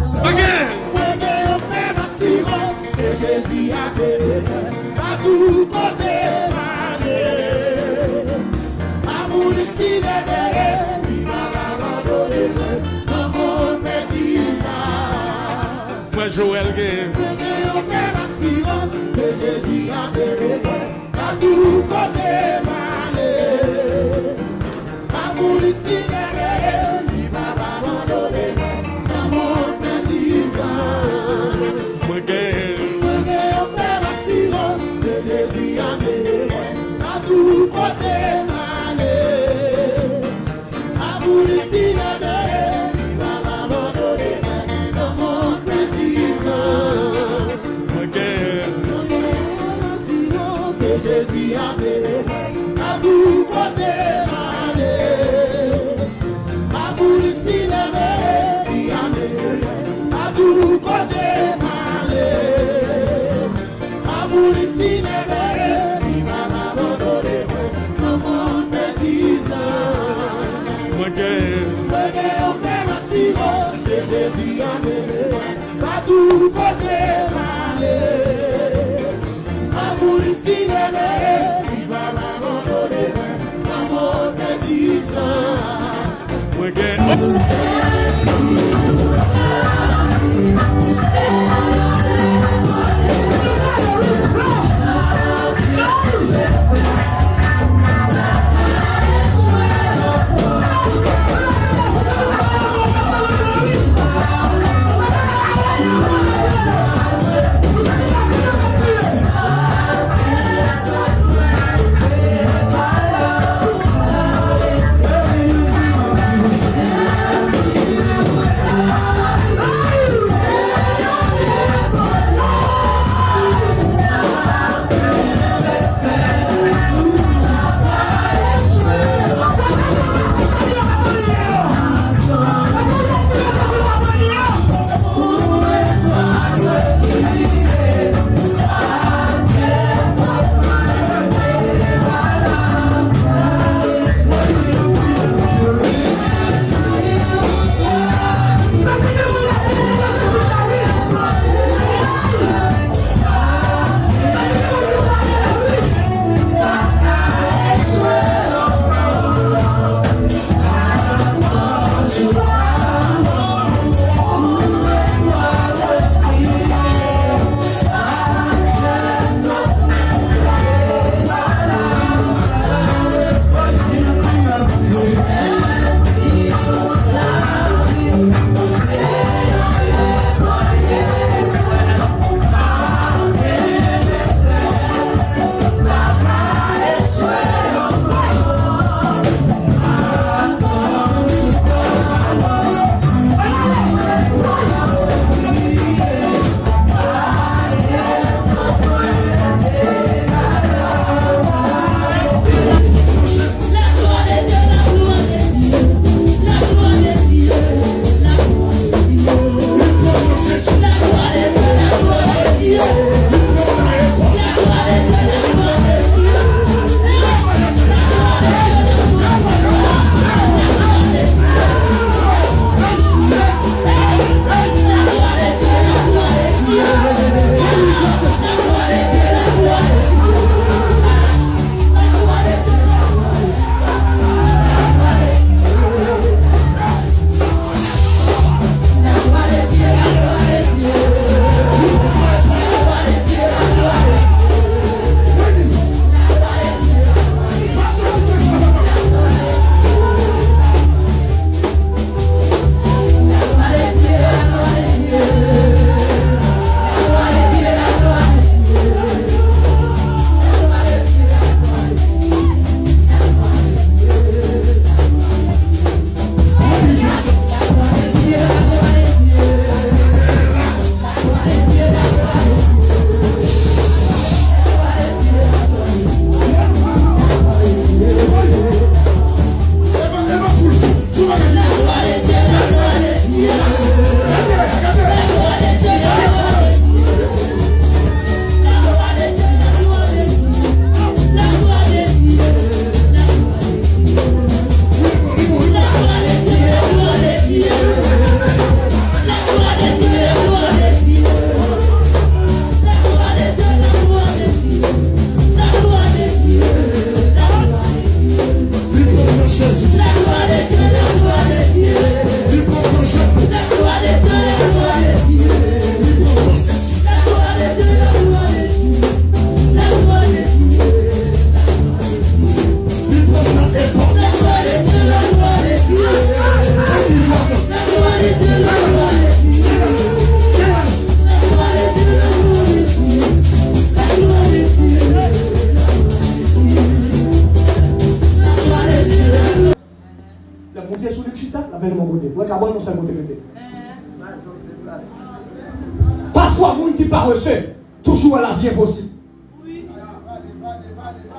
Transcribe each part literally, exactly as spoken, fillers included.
Mwen gen yon frè m ap sirop ke Jezi ap ede mwen. Pa tou kote m ale, amou li si m entere, li p ap abandone mwen nan mond pèdi sa. Frè Joel gen. Mwen gen yon frè m ap sirop ke Jezi ap ede mwen. Pa tou kote m ale, amou li si m entere, li p ap abandone mwen nan mond pèdi sa. Mwen gen. Mwen gen yon frè m ap sirop ke Jezi ap ede mwen. Pa tou kote m ale, amou li si m entere, li p ap abandone mwen nan mond pèdi sa. Mwen gen. Mwen gen yon asirans ke Jezi ap ede mwen. Pa tou kote m ale, amou li si m entere, li ap ede mwen. Pa tou kote m ale, amou li si m entere, li p ap abandone mwen nan mond pèdi sa. Mwen gen. Mwen gen yon frè m ap sirop ke Jezi ap ede mwen. Pa tou kote m ale, amou li si m entere, li p ap abandone mwen nan mond pèdi sa. Mwen gen. Sèl kote rete. Pafwa, moun ki parese toujou wè lavi enposib.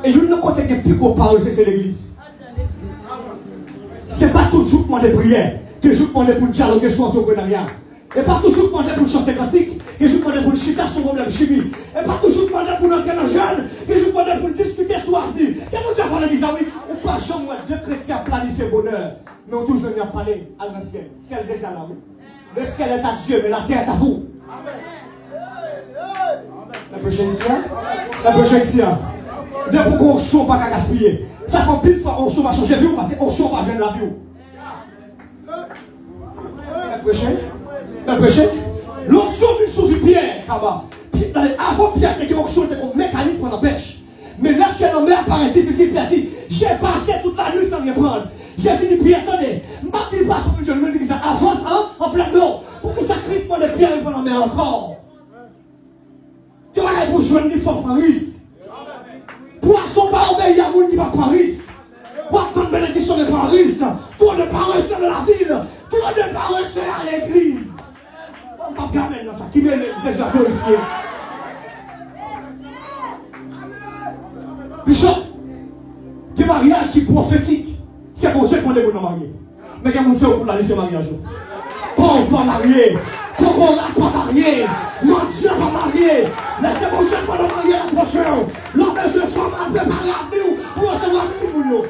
E youn nan kote gen pi gwo parese, se legliz. Se pa tout jou k mande priyè, gen jou k mande pou n dyaloge sou antreprenarya. E pa tout jou k mande pou n chante kantik, gen jou k mande pou n chita sou pwoblèm chimi. E pa tout jou k mande pou n antre nan jèn, gen jou k mande pou n diskite sou avni. Gen moun ki ap pale di sa, wi, ou pa janm wè de kretyen ap planifye bonè. Men w toujou jwenn y ap pale, al nan syèl. Syèl deja la, wi. Le ciel est à Dieu, mais la terre est à vous. Nan preche isi a? Nan preche isi a? Depi w gen onksyon, w pa ka gaspiye. Sa fè anpil fwa onksyon pa chanje vi w, paske onksyon pa jwenn lavi w. Nan preche? Nan preche? Lè onksyon vin sou vi Pyè, kaba. Pi-, avan Pyè te gen onksyon, li te kon mekanis pandan pèch. Men lè syèl lanmè a parèt difisil, Pyè di, j'ai passé toute la nuit sans rien prendre. Jezi di Pyè, tande, m p ap di pwason pou m jwenn, men li di sa, avans an, an plèn dlo. Poukisa Kris mande Pyè al pran lanmè ankò? Gen bagay pou jwenn li, fò w pran risk. Pwason pa obeyi a moun ki pa pran risk. W ap tann benediksyon, men pran risk. Trop de paresseux dans la ville, trop de paresseux à l'église. Bon, m p ap gen amèn nan sa. Ki mele, Jezi ap glorifye. Bishop, gen maryaj ki pwofetik. Se Bondye ki mande moun nan marye. Men gen moun se yo pou planifye maryaj yo. Pòv pa marye. Kokorat pa marye. Mandyan pa marye. Lè se Bondye ki mande w marye, l ap pwoche w. Lè w bezwen fanm, al prepare avni w pou resevwa pitit moun yo.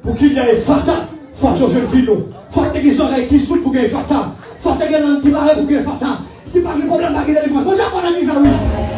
Pou gen Efata, fòk yo jwenn fi nou. Fòk te gen zòrèy ki soud pou gen Efata. Fòk te gen lang ki mare pou gen Efata. Si pa gen pwoblèm, pa gen delivrans. Bondye ap pale nan legliz la, wi.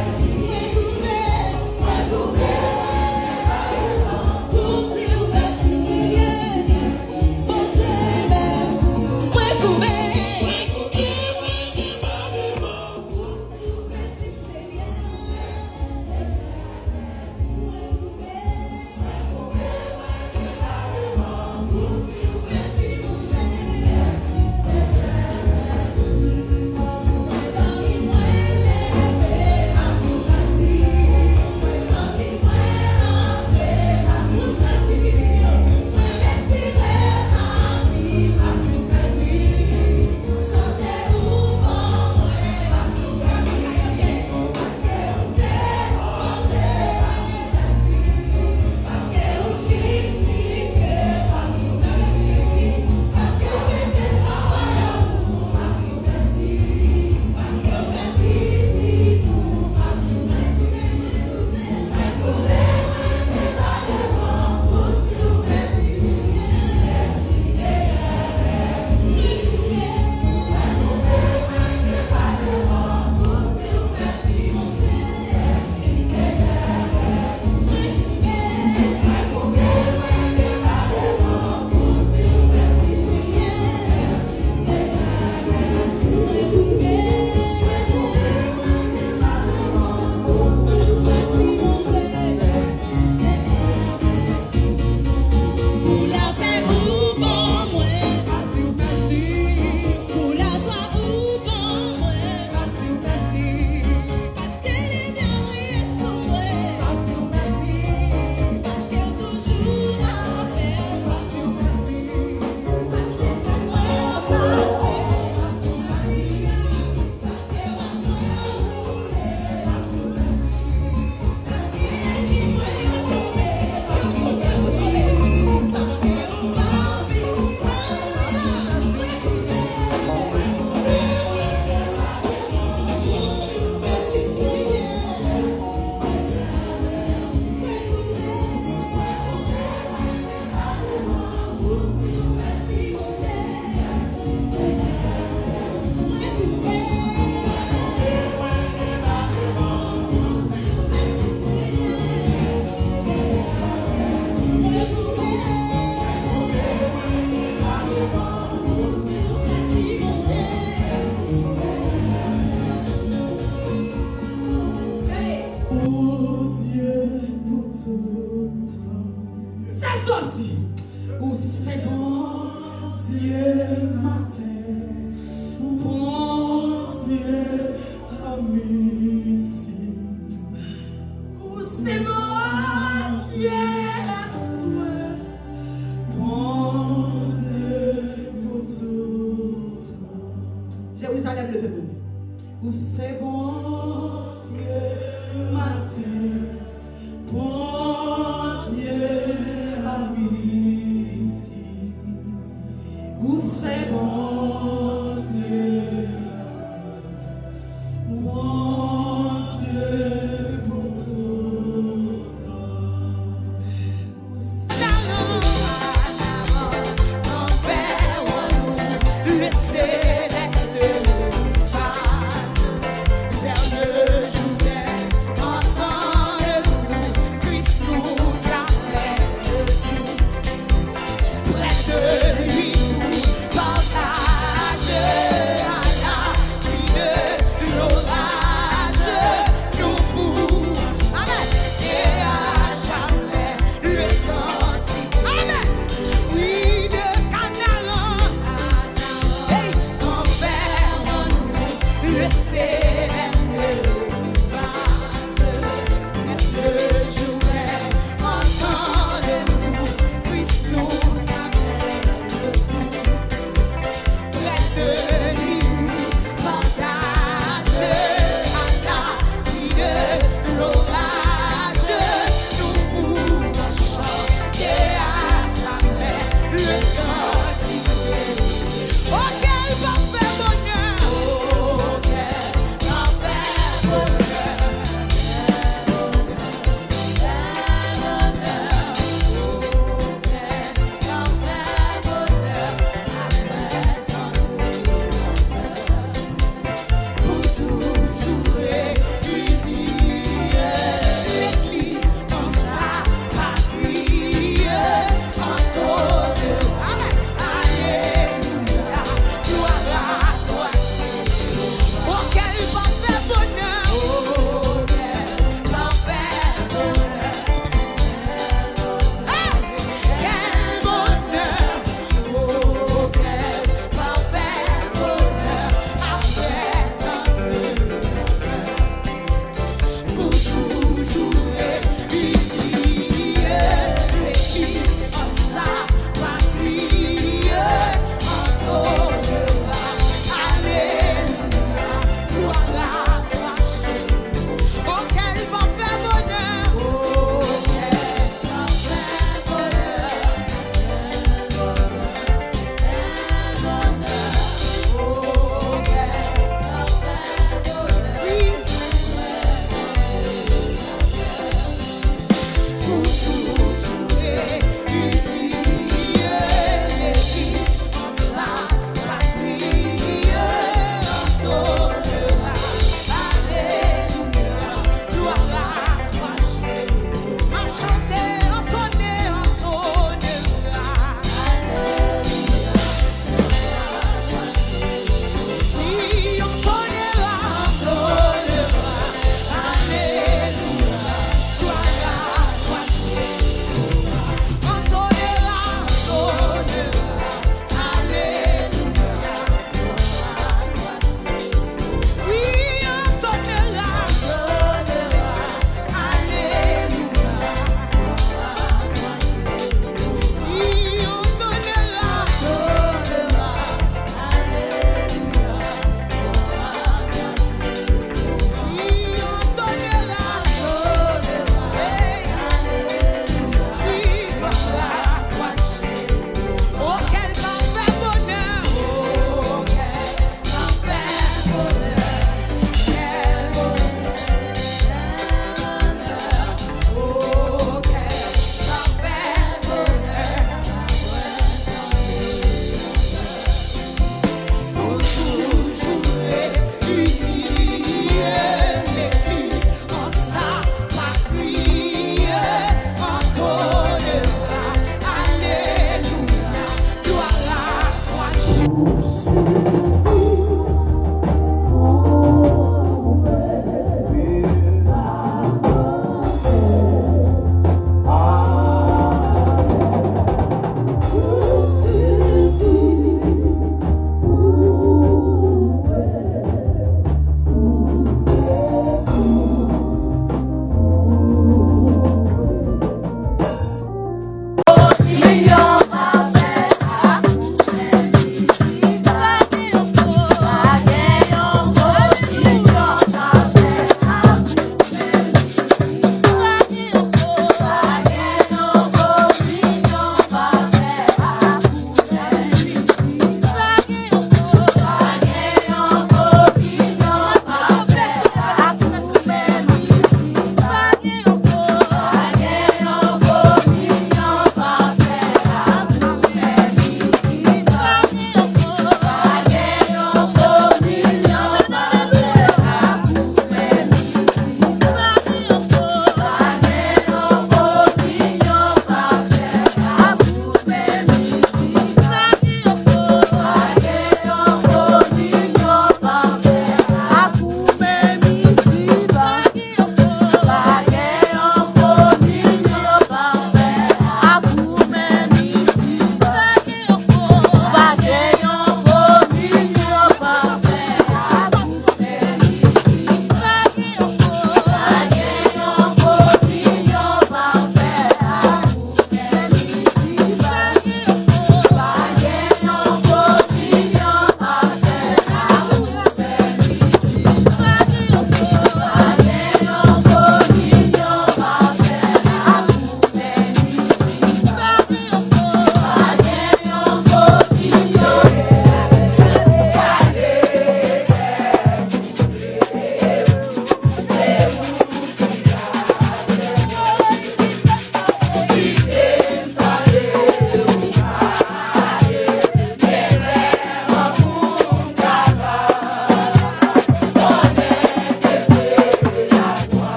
Bondye pou tout tan. Sa soti. Ou se Bondye maten, Bondye a midi. Ou se Bondye aswè. Jerizalèm, leve pou mwen. Ou se Bondye maten, Bondye amidi. Ou se Bondye